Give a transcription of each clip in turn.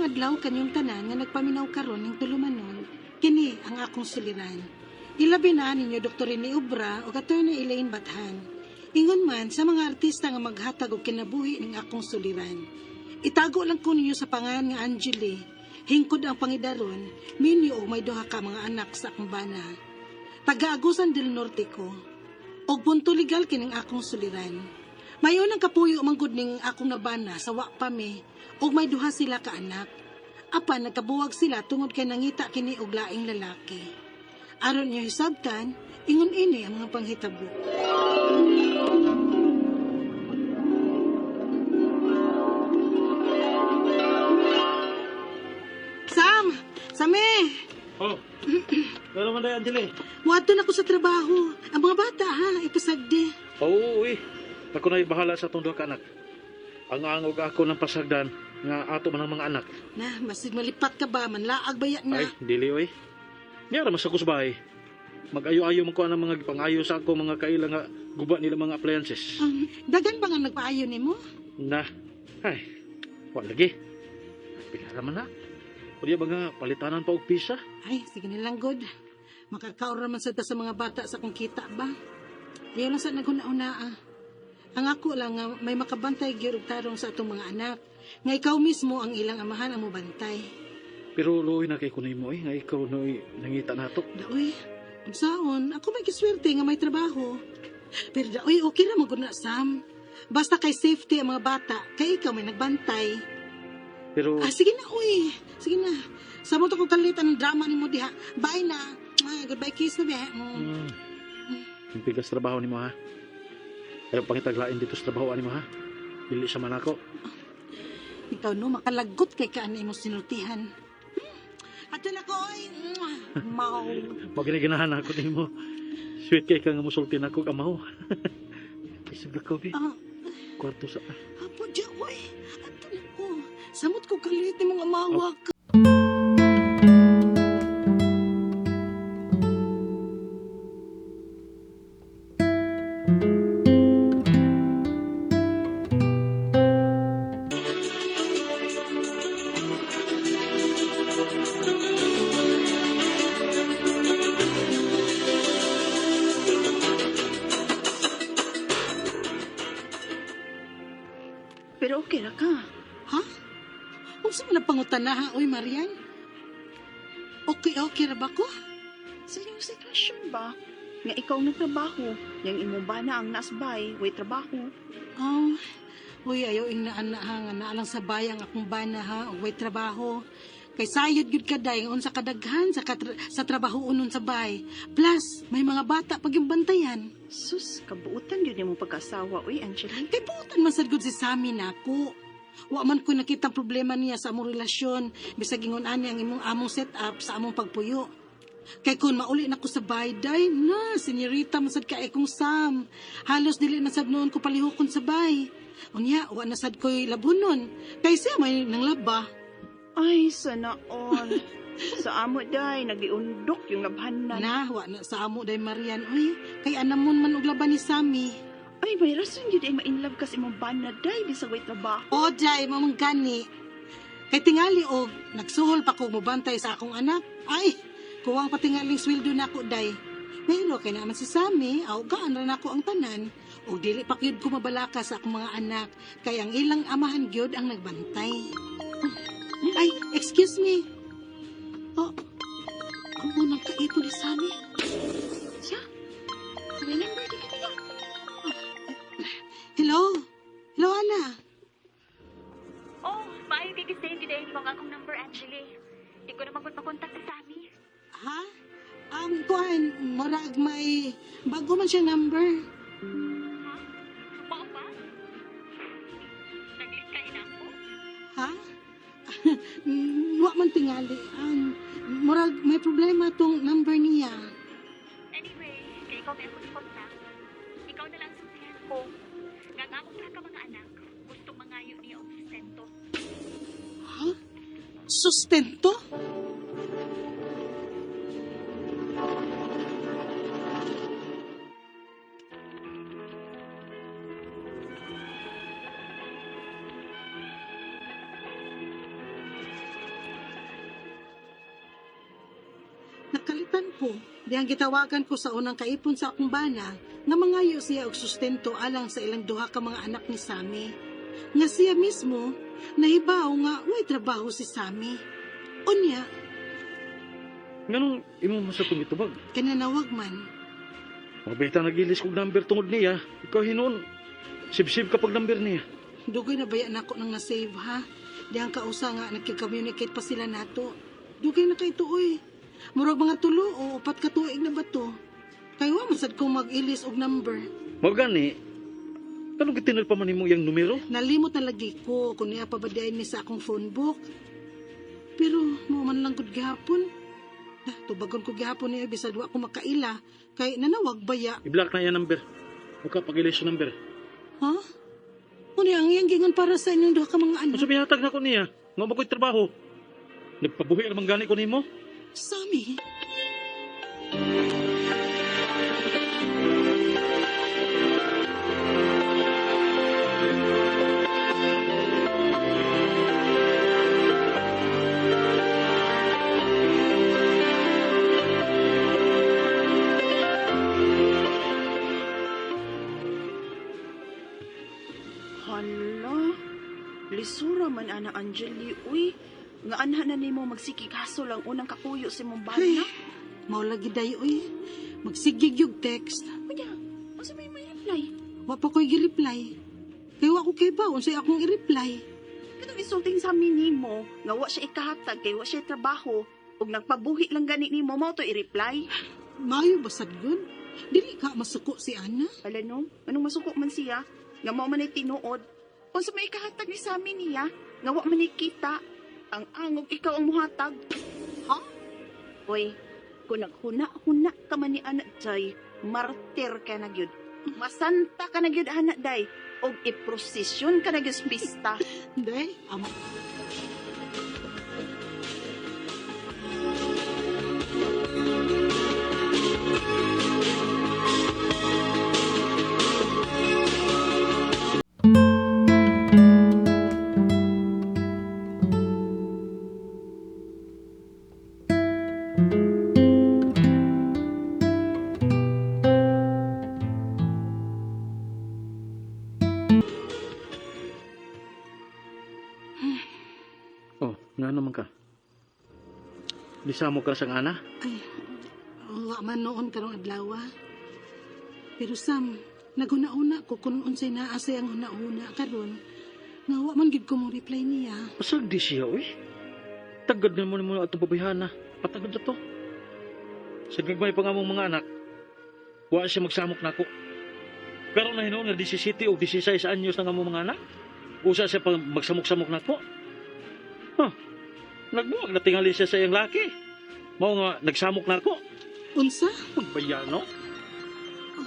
Maayong adlaw kanyong tanan nga nagpaminaw karon ning tulumanon, kini ang akong suliran. Ilabi na ninyo Dr. Rene Obra ug Attorney Elaine Bathan. Ingon man sa mga artista nga maghatag og kinabuhi ning akong suliran. Itago lang ko ninyo sa pangalan nga Angeli. Hingkod ang pangidaron, minyo og may duha ka mga anak sa akong bana. Taga-Agusan del Norte ko. Og punto legal kining akong suliran. Mayo nang kapuyo manggod ning akong nabana sa wa pa mi og may duha sila ka anak. Apan nagkabuwag sila tungod kay nangita kini og laing lalaki. Aron niyo hisabtan, ingon ini ang mga panghitabo. Sam! Same! Oh. Pero man day, Angeli. Muadto na ko sa trabaho. Ang mga bata ha, ipasagdi. Oo, uy. Ako na'y bahala sa atong duha ka anak. Ang angog ako ng pasagdan nga ato man ang mga anak. Na, masig malipat ka ba? Manlaag ba yan na? Ay, dili oy. Niya ra man sa kusbay. Mag-ayo-ayo man ko ang mga gipangayo sa ako mga kaila nga guba nila mga appliances. Dagan ba nga nagpaayo nimo? Na, ay, wa lagi. Pila ra man na. Unya ba nga palitanan pa og pisa? Ay, sige nilang good. Makakaon ra man sad ta sa mga bata sa kung kita ba. Ayaw lang sa naghuna-una ah. Ang ako lang nga may makabantay gyud og tarong sa atong mga anak. Nga ikaw mismo ang ilang amahan ang mobantay. Pero luoy na kay kunay mo eh, nga ikaw noy nangita nato. Daoy, unsaon, ako may kiswerte nga may trabaho. Pero daoy, okay ra man gud na Sam. Basta kay safety ang mga bata, kay ikaw may nagbantay. Pero Ah, sige na, uy. Sige na. Samot ako kalitan ng drama nimo diha. Bye na. Ah, goodbye kiss na be. Mm. Ang pigas trabaho nimo ha. Ayaw pangitaglain dito sa trabaho nimo ha. Dili sa man ako. Ikaw no, makalagot kay kaan imong sinultihan. Ato na ko, oy. Mwah. Mau. Maginiginahan ako nimo. Sweet kay ka nga musulti nako kamaw. Isog ako bi. Ah, Kwarto sa apo di, oy. Ato na ko. Samot ko kalit nimong amawak. Pero okay ra ka. Ha? Unsa man ang pangutana ha, oy Marian? Okay, okay ra ba ko? Sa inyong sitwasyon ba? Nga ikaw nagtrabaho, yang imong bana ang nasbay, way trabaho. Oh, uy, ayaw ing naan na ha, nga naalang sa bayang akong bana ha, ug way trabaho. Kay sayod gyud kaday nga unsa kadaghan sa sa trabaho unon sa bay. Plus, may mga bata pag yung bantayan. Sus, kabuutan yun imong pag-asawa, uy, Angeli. Kay buotan man sad gud si Sammy nako. Wa man ko nakita problema niya sa among relasyon, bisag ingon ani ang imong among set up sa among pagpuyo. Kay kun mauli na ko sa bay, day na, senyorita man sad kay kong Sam. Halos dili na sad noon ko palihukon sa bay. Unya, wa na sad ko'y labunon. Kay siya may nanglaba. Ay, sana all. Sa amo, day, nagiundok yung labhanan. Na, wa na sa amo day Marian. Uy, kay anamon man og laban ni Sammy. Ay, may rason yun ay ma-inlove ka sa imong bana, day, bisag way trabaho. O, day, mamang gani. Kay tingali og nagsuhol pa ko mobantay sa akong anak. Ay, kuwang patingaling sweldo nako day. Pero kay naman si Sammy, aw gaan ra nako ang tanan. Og dili pa gyud ko mabalaka sa akong mga anak kay ang ilang amahan gyud ang nagbantay. Ay, excuse me. Oh, ang unang kaipon ni Sammy. Siya? Remember, di kita ya. Hello? Hello, Ana. Oh, maayo kay gising gid mo ang akong number, Angeli. Di ko na magud makontak si Sammy. Ha? Kuan, murag may bago man siya number. Ha? Mao ba? Naglit ka ina ko? Ha? Wa man tingali. Murag may problema tong number niya. Anyway, kay ikaw may akong contact. Ikaw na lang sultihan ko. Nga ang akong duha ka mga anak, gusto mangayo niya og sustento. Ha? Sustento? Nakalitan ko, dihang gitawagan ko sa unang kaipon sa akong bana, nga mangayo siya og sustento alang sa ilang duha ka mga anak ni Sammy. Nga siya mismo, nahibaw nga way trabaho si Sammy. Unya, Nganong imo man sa itong itubag? kananawag man. Mabita nagilis kog number tungod niya. Ikaw hinuon. Sibsib kapag number niya. Dugay na baya nako nang na-save ha. Dihang kausa nga nagki-communicate pa sila nato. Dugay na kay tuoy. Murag mga tulo o upat ka tuig na ba to? Kay wa man sad ko mag-ilis og number. Mao gani, kanong gitinal pa man nimo iyang numero? Nalimot na lagi ko kung niya pa ba diay ni sa akong phone book. Pero mo man lang gud gihapon. Dah, tubagon ko gihapon niya bisag wa ko makaila kay nanawag baya. I-block na iya number. Huwag ka pag-ilis sa number. Ha? Unya ang iyang gingon para sa inyong duha ka mga anak. Unsa may hatag na ko niya? Nga ba ko'y trabaho? Nagpabuhi naman gani ko nimo? Sammy. Hala, lisura man ana Angeli, uy. Nga anha na nimo magsikikaso lang unang kapuyo sa imong Ay, bana. mao lagi dayo oy. Magsigig yung text. Unya, unsa may may reply? Wa pa ko'y gi-reply. Kay wa ko kay ba unsay akong i-reply. Katong insulting sa amin nimo, nga wa siya ikahatag kay wa siya trabaho, ug nagpabuhi lang gani nimo mao to i-reply. Maayo ba sad yun? Dili ka masuko si Ana. Ala no, anong masuko man siya, nga mao man ay tinuod. Unsa may ikahatag ni sa amin niya, nga wa man ay kita. Ang angog ikaw ang muhatag. Ha? Uy, kung naghuna-huna ka man ni anak day, martir ka na gyud. Masanta ka na gyud anak day, og iprosesyon ka na gyud sa pista. Day, amo. Oh, nga naman ka. Lisamo ka sa ana? Ay, wa man noon karong adlaw. Pero Sam, naghuna-una ko kung unsay naa sa iyang huna-huna karon. Nga wa man gid ko mo reply niya. Pasag di siya, uy. Tagad na mo na muna atong babayhana. Patagad na to. Sa gagmay pa nga mong mga anak, wa siya magsamok nako. Pero na hinuon nga 17 o 16 anyos na nga mong mga anak, usa siya pang magsamok-samok nako. Huh. Nagbuwag na tingali siya sa iyang laki. Mao nga nagsamok nako. Unsa? Magbayano.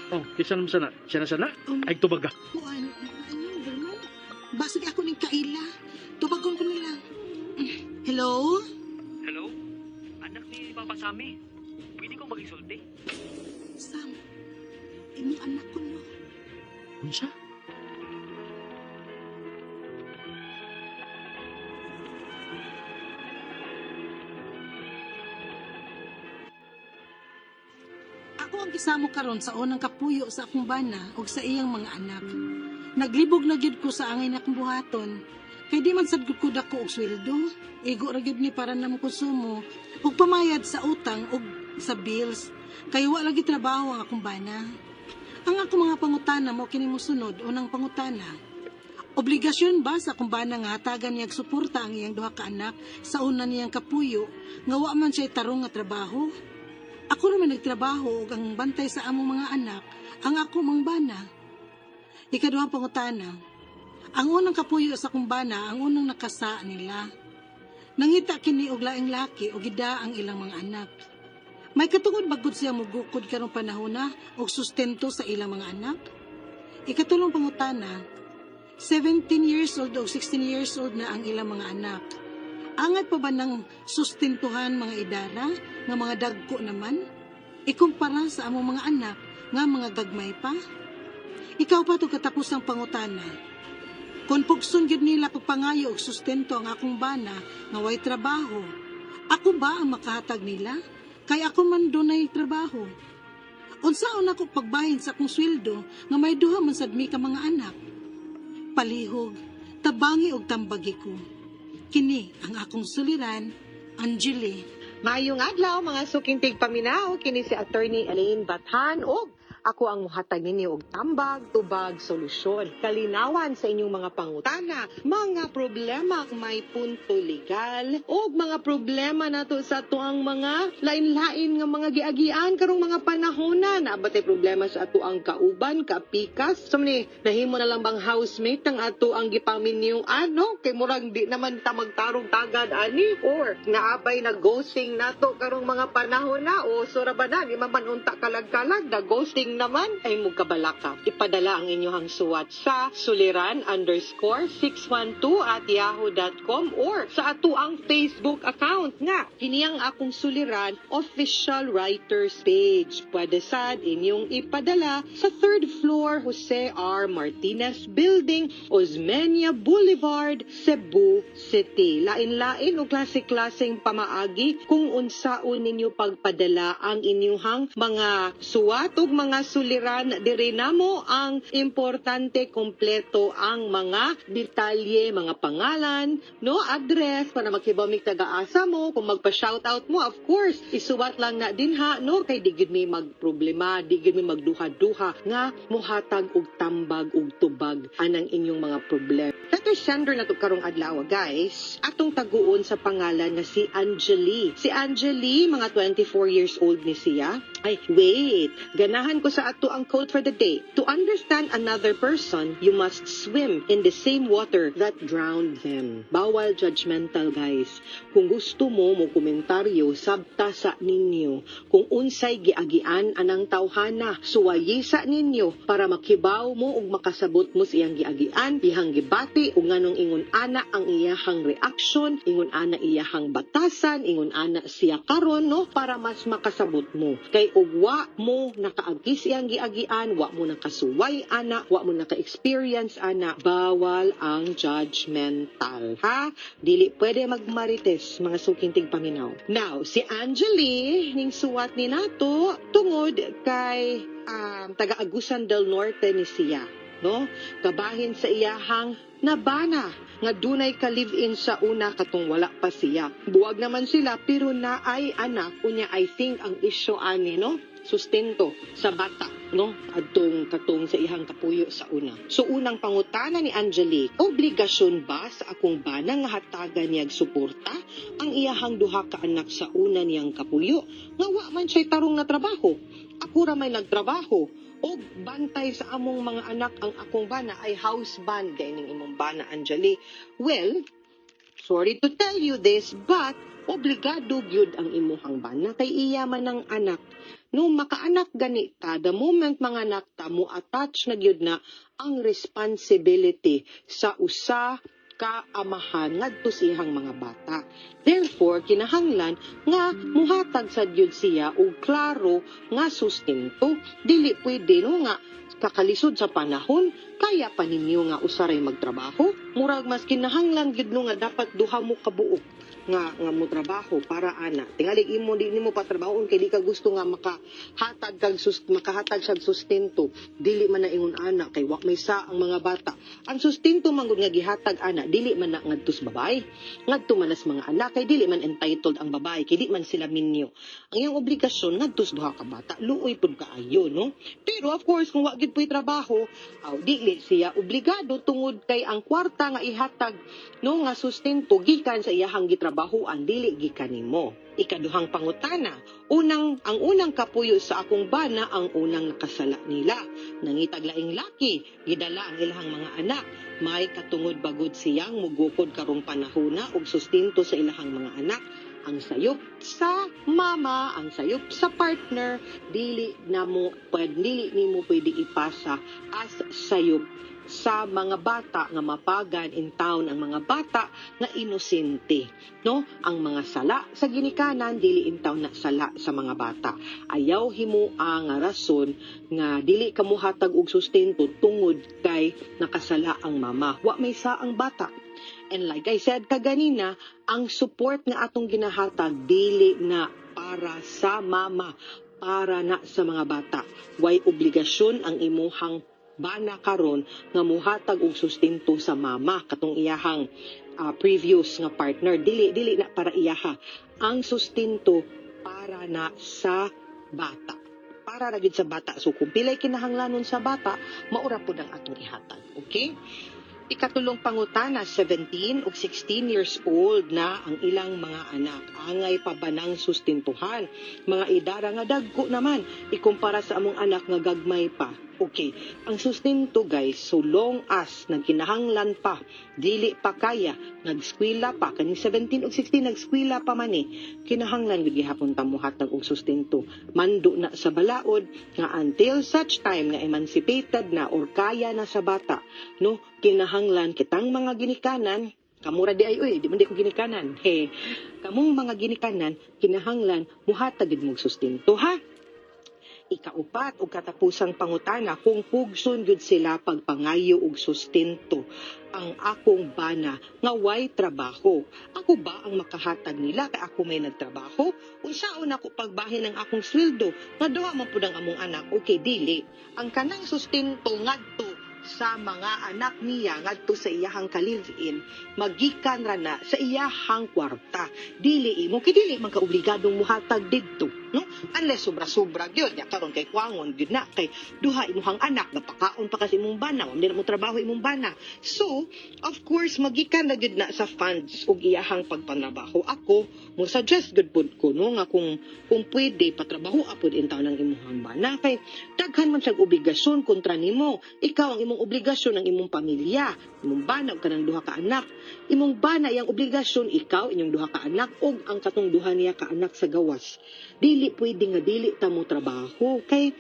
Oh, kisa naman sana. Siya na sana. Ay tubaga. Kuan, ano, Berman? Basig ako ning kaila. Tubagon ko nila. Hello? Hello? Anak ni Papa Sammy. Pwede kong magisulti? Sam, imong anak ko no. Unsa? Ako ang gisamo karon sa unang kapuyo sa akong bana ug sa iyang mga anak. Naglibog na gyud ko sa angay na akong buhaton. Kay di man sad gud ko dako og sweldo. Igo ra gyud ni para namo konsumo ug pamayad sa utang ug sa bills. Kay wa lagi trabaho ang akong bana. Ang akong mga pangutana mo kini mosunod unang pangutana. Obligasyon ba sa akong bana nga hatagan niyang suporta ang iyang duha ka anak sa una niyang kapuyo nga wa man siya tarong nga trabaho? Ako naman nagtrabaho ug ang bantay sa among mga anak ang ako mang bana. Ikaduhang pangutana. Ang unang kapuyo sa akong bana ang unang nakasa nila. Nangita kini og laing laki og gida ang ilang mga anak. May katungod bagod siya mugukod karong panahona og sustento sa ilang mga anak? Ikatulong pangutana, 17 years old o 16 years old na ang ilang mga anak. Angat pa ba ng sustentuhan mga idara nga mga dagko naman? Ikumpara sa among mga anak nga mga gagmay pa? Ikaw pa to katapos ang pangutana. Kung pugson gyud nila pagpangayo og sustento ang akong bana nga way trabaho, ako ba ang makahatag nila? Kay ako man dunay trabaho. Unsaon ako pagbahin sa akong sweldo nga may duha man sad mi ka mga anak? Palihog, tabangi og tambagi ko. Kini ang akong suliran, Angeli. Maayong adlaw, mga suking tigpaminaw, kini si Attorney Elaine Bathan og ako ang muhatag ninyo og tambag, tubag, solusyon, kalinawan sa inyong mga pangutana, mga problema may punto legal og mga problema nato sa atuang mga lain-lain nga mga giagian karong mga panahona. Naa ba tay problema sa atuang kauban, kapikas? So ni nahimo na lang bang housemate ang ato ang gipaminyong ano kay murag di naman ta magtarong tagad ani, or naabay na ghosting nato karong mga panahon na o sura ba na di man unta kalag-kalag na ghosting naman ay mukabalaka? Ipadala ang inyong suwat sa suliran_612@yahoo.com or sa atuang Facebook account nga kini ang Akong Suliran Official Writers page. Pwede sad inyong ipadala sa third floor, Jose R. Martinez Building, Osmeña Boulevard, Cebu City. Lain-lain o klase-klaseng pamaagi kung unsaon ninyo pagpadala ang inyong mga suwat ug mga suliran diri namo. Ang importante, kompleto ang mga detalye, mga pangalan, no, address para makibaw mig taga-asa mo. Kung magpa-shoutout mo, of course, isuwat lang na din ha, no, kay di gid mi magproblema, di gid mi magduha-duha nga muhatag og tambag ug tubag anang inyong mga problema. Letter sender na to karong adlaw, guys. Atong taguon sa pangalan nga si Angeli. Si Angeli, mga 24 years old ni siya. Ay, wait. Ganahan ko sa ato ang quote for the day. "To understand another person, you must swim in the same water that drowned them." Bawal judgmental, guys. Kung gusto mo mo komentaryo, sabta sa ninyo kung unsay giagian anang tawhana. Suwayi sa ninyo para makibaw mo ug makasabot mo sa iyang giagian, iyang gibati, ug nganong ingon ana ang iyahang reaction, ingon ana iyahang batasan, ingon ana siya karon, no, para mas makasabot mo. Kay ug wa mo nakaagi sa iyang giagian, wa mo nakasuway ana, wa mo naka-experience ana, bawal ang judgmental, ha? Dili pwede magmarites, mga suking tigpaminaw. Now, si Angeli, ning suwat ni nato tungod kay taga Agusan del Norte ni siya, no? Kabahin sa iyahang nabana nga dunay ka live-in sa una katong wala pa siya. Buwag naman sila pero naay anak. Unya I think ang issue ani, no, sustento sa bata, no, adtong katong sa iyang kapuyo sa una. So unang pangutana ni Angelique: obligasyon ba sa akong bana nga hatagan niyag suporta ang iyahang duha ka anak sa una niyang kapuyo nga wa man siya'y tarong na trabaho? Ako ra may nagtrabaho og bantay sa among mga anak. Ang akong bana ay husband kay ning imong bana, Angelique. Well, sorry to tell you this, but obligado gyud ang imuhang bana kay iya man ang anak. No makaanak gani ta, the moment manganak ta, mo attach na gyud na ang responsibility sa usa ka amahan ngadto sa iyang mga bata. Therefore, kinahanglan nga muhatag sad gyud siya og klaro nga sustento. Dili pwede, no, nga kakalisod sa panahon, kaya pa ninyo nga usaray magtrabaho. Murag mas kinahanglan gyud, no, nga dapat duha mo kabuok nga mo trabaho para ana. Tingali imo di nimo patrabahoon kay di ka gusto nga makahatag siya sustento. Dili man na ingon ana kay wa may sa ang mga bata. Ang sustento man gud nga gihatag ana, dili man na ngadto sa babae. Ngadto man nas mga anak kay dili man entitled ang babae kay di man sila minyo. Ang iyang obligasyon ngadto sa duha ka bata. Luoy pud kaayo, no? Pero of course, kung wa gid po'y trabaho, aw dili siya obligado tungod kay ang kwarta nga ihatag, no, nga sustento gikan sa iyahang gitrabahoan, dili gikan nimo. Ikaduhang pangutana: unang ang unang kapuyo sa akong bana ang unang nakasala nila. Nangitag laing laki, gidala ang ilahang mga anak. May katungod ba gud siyang mugukod karong panahona og sustento sa ilahang mga anak? Ang sayop sa mama, ang sayop sa partner, dili na mo pwede, dili nimo pwede ipasa as sayop sa mga bata nga mapagan in town ang mga bata nga inosente, no? Ang mga sala sa ginikanan, dili in town na sala sa mga bata. Ayaw himoa nga rason nga dili ka mohatag og sustento tungod kay nakasala ang mama. Wa may sa ang bata. And like I said kaganina, ang support nga atong ginahatag dili na para sa babae. para sa mama, para na sa mga bata. Way obligasyon ang imuhang bana karon nga muhatag og sustento sa mama, katong iyahang previous nga partner. Dili, dili na para iyaha ang sustento, para na sa bata, para ra gyud sa bata. So kung pilay kinahanglanon sa bata, maura pud ang atong ihatag, okay? Ikatulong pangutana, 17 ug 16 years old na ang ilang mga anak. Angay pa ba nang sustentuhan? Mga idara nga dagko naman ikumpara sa among anak nga gagmay pa. Okay, ang sustento, guys, so long as nagkinahanglan pa, dili pa kaya, nagskwela pa, kaning 17 ug 16 nagskwela pa man eh, kinahanglan gud gihapon ta mohatag og sustento. Mando na sa balaod nga until such time nga emancipated na or kaya na sa bata, no, kinahanglan kitang mga ginikanan, kamura di ay, uy, di man di ko ginikanan. He, kamong mga ginikanan, kinahanglan muhatag gid mog sustento, ha? Ikaupat ug katapusang pangutana, kung pugson gyud sila pagpangayo og sustento ang akong bana nga way trabaho. Ako ba ang makahatag nila kay ako may nagtrabaho? Unsaon ako pagbahin ang akong sweldo nga duha man pud ang among anak? Okay, dili. Ang kanang sustento ngadto sa mga anak niya, ngadto sa iyahang ka-live-in, magikan ra na sa iyahang kwarta. Dili imo, kay dili man ka obligadong muhatag didto, no? Unless sobra-sobra gyud ya karon kay kwangon gyud na kay duha imuhang anak, napakaon pa kasi imong bana, wa mo trabaho imong bana. So, of course, magikan na gyud na sa funds ug iyahang pagpantrabaho. Ako, mo suggest gud pud ko, no, nga kung pwede patrabaho apod in taon ang imuhang bana kay daghan man siyang obligasyon kontra nimo. Ikaw, ang imong obligasyon ang imong pamilya, imong bana ug kanang duha ka anak. Imong bana iyang obligasyon ikaw, inyong duha ka anak ug ang katong duha niya ka anak sa gawas. Dili pwede nga dili ta mo trabaho kay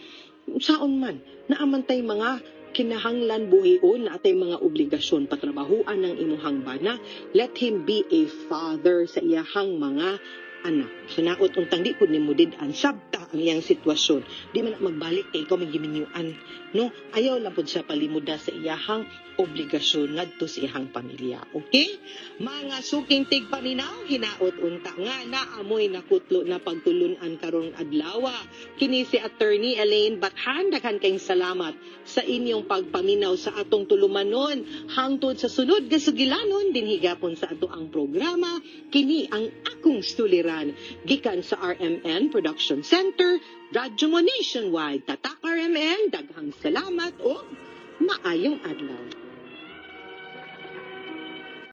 saon man naaman tay mga kinahanglan buhion na atay mga obligasyon. Patrabahuan ng imuhang bana. Let him be a father sa iyahang mga anak. So naot untang di pud nimo did-an, sabta ang iyang sitwasyon. Di man na magbalik kay ikaw may giminyuan, no? Ayaw lang pud siya palimuda sa iyahang obligasyon ngadto sa iyahang pamilya. Okay? Mga suking tigpaminaw, hinaot unta nga naamoy nakutlo na pagtulunan karong adlaw. Kini si Attorney Elaine Bathan, daghan kayong salamat sa inyong pagpaminaw sa atong tulumanon. Hangtod sa sunod nga sugilanon dinhi gapon sa ato ang programa, kini ang Akong Suliran. Gikan sa RMN Production Center, Radyo Mo Nationwide. Tatak RMN, daghang salamat ug maayong adlaw.